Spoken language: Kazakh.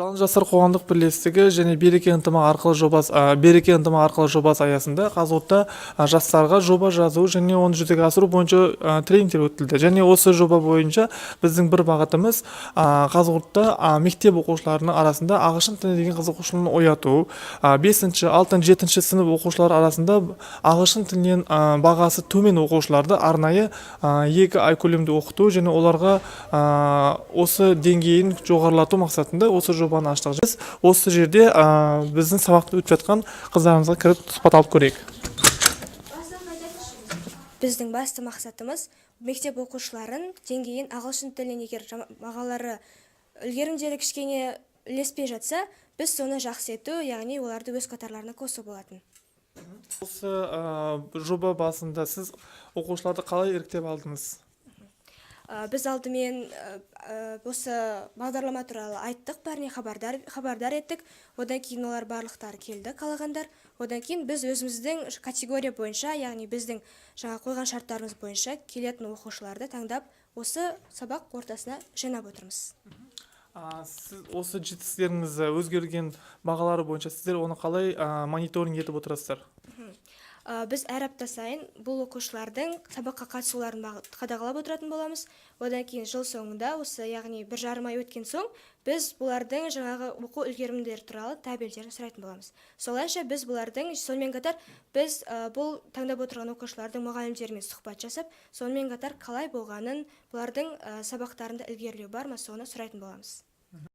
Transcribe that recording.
Жалын жастар қоғамдық бірлестігі және Береке ынтымақ арқылы жобасы, Береке ынтымақ арқылы жобасы аясында ҚазҰУ-та жастарға жоба жазу және оны жүзеге асыру бойынша тренингтер өтілді. Және осы жоба бойынша біздің бір бағытымыз ҚазҰУ-та мектеп оқушыларының арасында ағылшын тіліне деген қызығушылығын ояту. Бесінші, алтыншы, жетінші сынып оқушылары арасында ағылшын тілінен бағасы төмен оқушыларды арнайы 2 ай көлемінде оқыту және оларға осы деңгейін жоғарылату мақсатында осы жобаны аштық. Біз осы жерде біздің сабақты өтіп жатқан қыздарымызға кіріп, сұхбат алып көрейік. Біздің басты мақсатымыз – мектеп оқушыларын деңгейін ағылшын тілінен, егер бағалары, үлгерімдері кішкене ілеспей жатса, біз соны жақсы ету, яғни оларды өз қатарларына қосу болатын. Осы жоба басында сіз оқушыларды қалай іріктеп алдыңыз? Біз алдымен осы бағдарлама туралы айттық, бәріне хабардар еттік. Одан кейін олар барлықтары келді, қалағандар. Одан кейін біз өзіміздің категория бойынша, яғни біздің жаңа қойған шарттарымыз бойынша келетін оқушыларды таңдап, осы сабақ ортасына жинап отырмыз. Сіз осы жетістіктеріңіз, өзгерген бағалары бойынша сіздер оны қалай мониторинг етіп отырасыздар? Біз әр апта сайын бұл оқушылардың сабаққа қатысуларын қадағалап отыратын боламыз. Одан кейін жыл соңында осы, яғни 1,5 ай өткен соң, біз бұлардың жаңағы оқу үлгерімдері туралы табельдерін сұрайтын боламыз. Солайша біз бұлардың, сонымен қатар біз бұл таңдап отырған оқушылардың мұғалімдерімен сұхбат жасап, сонымен қатар қалай болғанын, бұлардың сабақтарында ілгерілеу бар ма, соны сұрайтын боламыз.